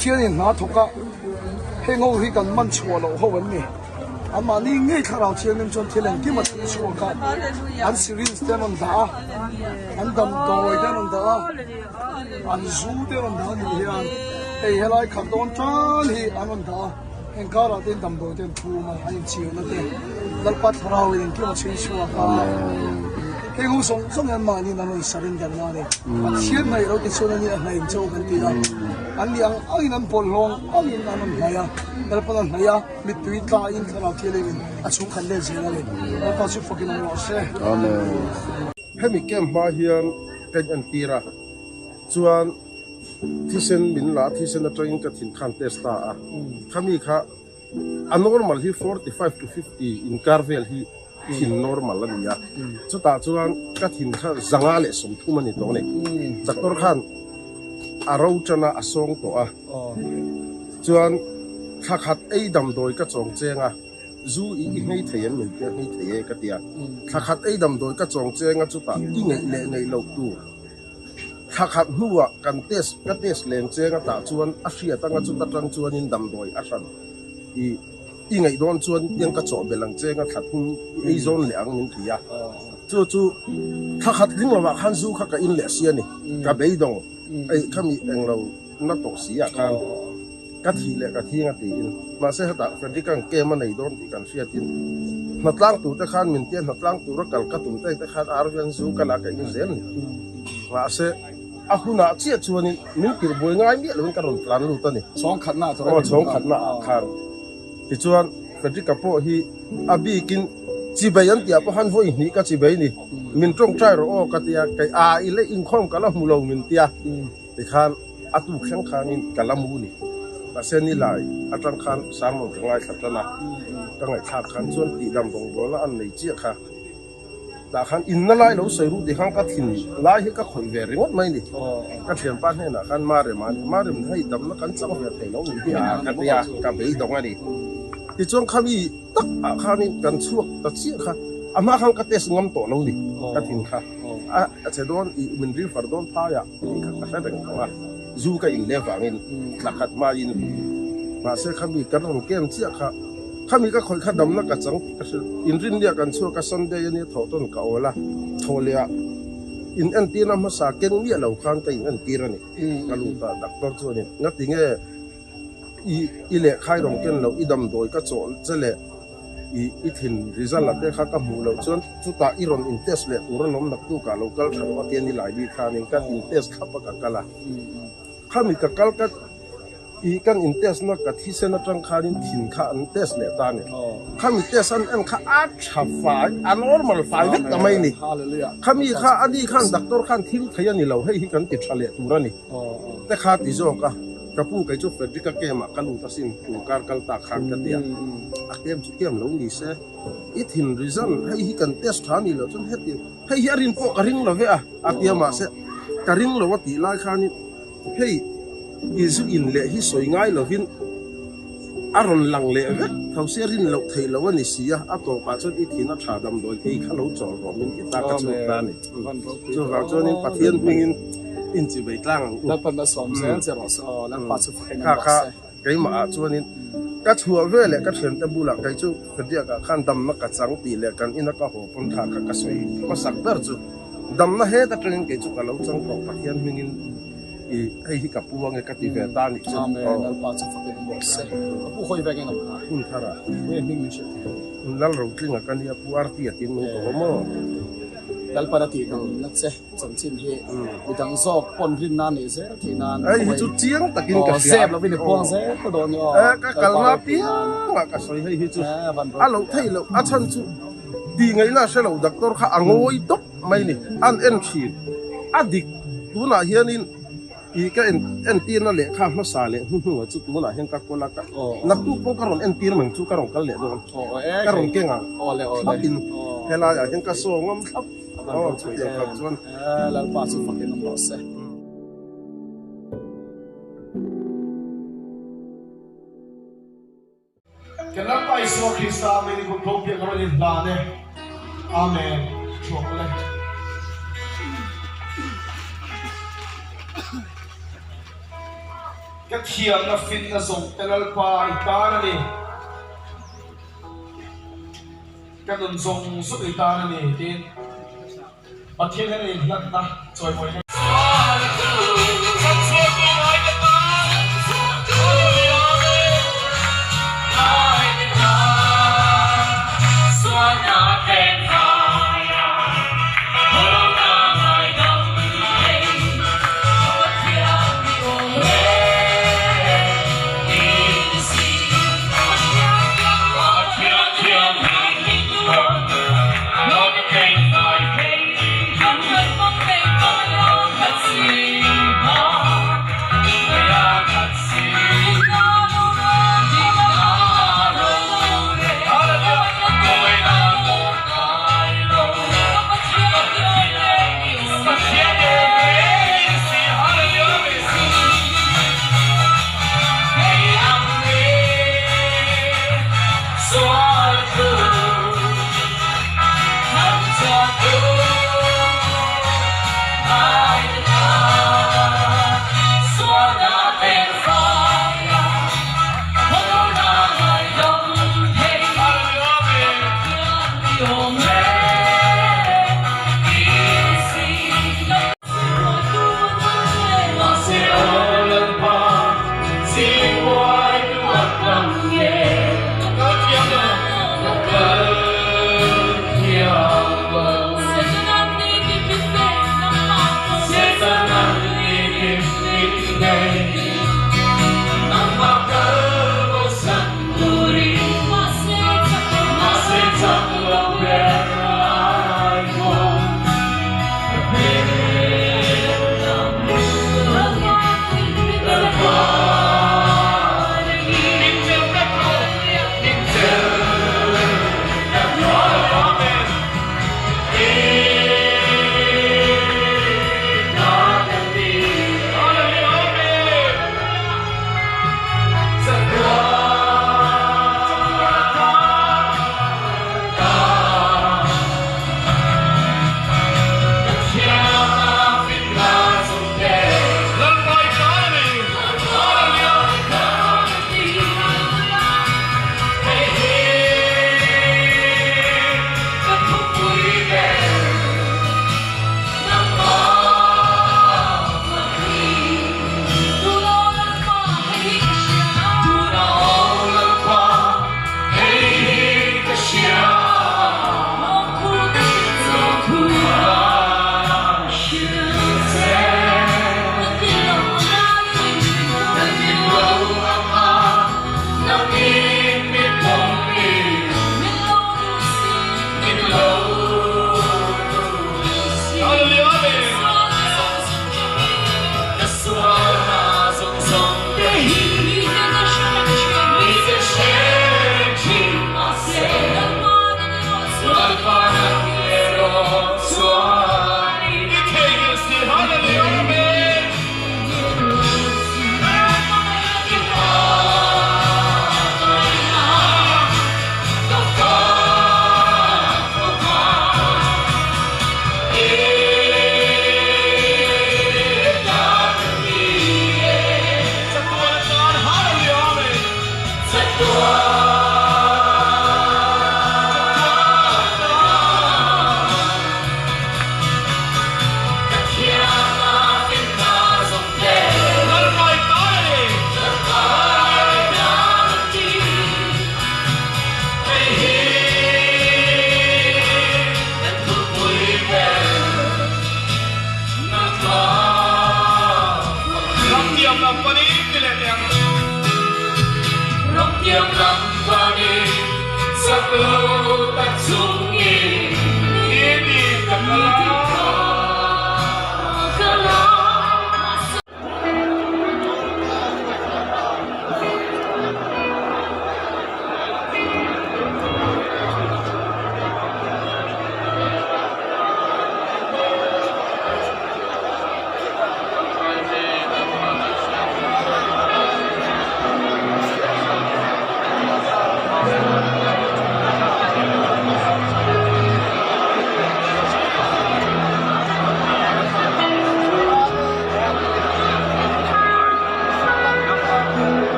Pathianin hna thawk a, heng ho hi kan man chhuah loh ho an ni. Anmahni ngei thlarau thianghlim chuan thil engkim a thil chhuak a, an syringe te an rawn dah a, an damdawi te an rawn dah a, an zu te an rawn dah a nih hian hei helai khat dawn tan hi an rawn dah a, heng karah te damdawi te an phum a, an inchirna te Lalpa thlarauin engkim a chhui chhuak a. Heng ho zawng zawng hi anmahniin an rawn surrender na a ni. Pathian hnaih lo ti chuan ani a hnaih ang chauh kan ti a. An ni ang angin an bawlhhlawng angin an rawn hnaih a, Lalpan a hnaih a, mittui tlain thlarau thianghlimin a chhung khat let zel a ni. Lalpa chu fakin awm rawh se. Amen. Hemi camp hma hian ka in entir a, chuan thisen min la a, thisen atangin ka thin khan test ta a, khami kha A normal hi 45 to 50 inkar vel hi thin normal a ni a, chutah chuan ka thin kha 130 a ni tawh a ni. Doctor khan a ro tan a, a sawng tawh a, chuan thla khat ei damdawi ka chawng cheng a, zu i i nghei thei em min tia, nghei thei e ka ti a, thla khat ei damdawi ka chawng cheng a chutah i ngeih leh ngeih loh tur. Thla khat hnuah kan test ka test leng cheng a tah chuan a hriat anga chuta tang chuanin damdawi a hran i i ngaih dawn chuan tiang ka chawh belh ang cheng a thla thum i ei zawn leh ang min ti a, chu chu thla khat tling lovah khan zu kha ka in leh si a ni, ka beidawng ei khami englo na tawh si ah khan. Ka thih leh ka thing a tiin. Mahse hetah Frederick-a'n camp a nei dawn tih kan hriatin hnatlang turte khan min tia hnatlang tura kal ka tum teng te khan RVN zu ka la ka in zel ni. Mahse a hunah chiah chuanin min tirh buai ngai miah loin ka rawn tlan lut a ni. Aw chhawngkhatna ah khan. Tichuan Frederick-a pawh hi a bikin chibei an tih ah pawh khan vawi hnih ka chibei ni. Min tawngtai rawh aw ka tia kei a i leh inkhawm ka la hmu lo min tia. Tikhan a tuk thleng khanin ka la mu ni. Mahse nilai atang khan sermon ka ngaithla tan a, ka ngaihthlak khan chuan tihdam rawngbawlna an nei chiah kha. Tah khan inna lai lo sawi ru tih khan ka thin lai hi ka khawih ve ringawt mai ni. Ka thianpa hnenah khan Marem a ni, Marem hei damna kan chang ve thei lo ni hi a ka tia, ka beidawng a ni. Tichuan khami tak ah khanin kan chhuak ta chiah kha, a hma khan ka test ngam tawh lo ni ka thin kha. A che dawn i min refer dawn phai ah. Tih kha ka hre reng tawh a, zu ka in leh vangin thla khat hmain mahse khami kan rawn kem chiah kha, khami ka khawih kha damna ka chang tih ka hrilh. Inrinnia kan chhuak a, Sunday ania thawh tawn ka awl a, thawh leh ah in entirna hmasa keng miah lo khan ka in entir a ni. Ka lut a, doctor chuanin ngatinge i i lehkhai rawn ken loh, i damdawi ka chawh che leh I i thin result a te kha ka hmuh loh chuan chutah i rawn in test leh tur alawm naktuk ah lo kal tha rawh a ti a ni lai bik khanin kan in test thlap a ka kal a, khami ka kal ka i kan in test na ka thisen atang khanin thin kha an test leh ta a ni, khami test an en kha a tha fai a normal fai vek ta mai ni, khami kha ani khan doctor khan thil thei a ni lo hei hi kan ti tha leh tur a ni te kha ti zawk a. Ka pu kei chu Frederick-a camp ah ka lut asin kum kar kal tak khan ka ti a, a camp chu camp lo ni se, i thin result hei hi kan test tha ni loh chuan heti hei hi a rin pawh ka ring lo ve a, a ti a mahse ka ring lo a tih lai khanin hei i zu in leh hi sawi ngai lovin a rawn lang leh vek tho se rin loh theih loh a ni si a, a tawpah chuan i thin a tha damdawi thei kha lo chawl rawh min ti ta ka chhuak ta a ni. Chuvang chuanin Pathian hmingin inchivei tlang ang u. Lalpan a sawm zel che rawh se aw, Lalpa chu fakin awm rawh se. Keimah ah chuanin ka chhuah ve leh ka thiante bulah kei chu Fediak ah khan damna ka chang tih leh kan ina ka haw pawn kha kha ka sawi hmasak ber chu damna het atangin kei chu ka lo chang tawh Pathian hmingin i hei hi ka pu ange ka ti ve ta anih chu. Amen Lalpa chu fakin awm rawh se. Ka pu hawi vek in awm kha. Hun thar ah. Pu e hming min hrilh thei. Lal Rotlinga ka nia Pu Arti a tin min ko awm aw. Lalpan a tih dam na che chanchin hi midang zawk pawn rinna a neih zel theih nan Hei hi chu chiang takin ka hria. Zep lovin i puang zel ta dawn ni aw. Ka kalna piangah ka sawi hei hi chu a loh theih loh a chhan chu tih ngaihna a hre lo doctor kha a ngawi tawp mai ni an en thin a dik tunah hianin I ka en entirna lehkha hmasa leh hnuhnungah chu tunah hian ka kawl a, ka naktuk pawh ka rawn entir mang chu ka rawn kal leh dawn, ka rawn keng ang thlapin helaiah hian ka saw ngam thlap aw chutiang khat chuan. Lalpa chu fakin awm rawh se. Kan Lalpa Isua Krista Amen i kut ropui a ka rawn inhlan e. Amen. Thuak le. Ka thiamna finna zawng te Lalpa i tan a ni. Ka nun zawng zawng i tan a ni tiin Pathian hian a inhlanna chawimawina.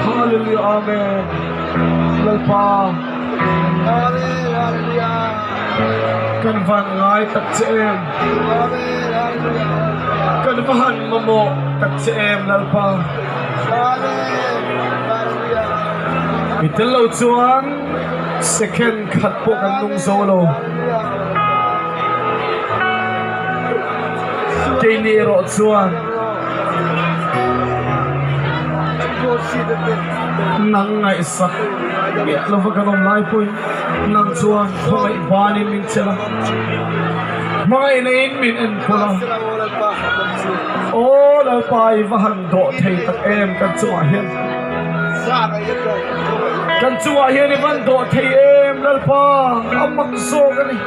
Hallelujah Amen Lalpa Kan van ngai tak che em Kan va han mamawh tak che em Lalpa Mi tel lo chuan second khat pawh kan nung zo lo. Keini erawh chuan nang ngaihsak miah lova kan awm lai pawhin nang chuan khawngaih banin min chelh a, hmangaihna in min enkawl a. Aw Lalpa i va han dawh thei tak em kan chungah hian. Kan chungah hian i van dawh thei em Lalpa a mak zawk a ni.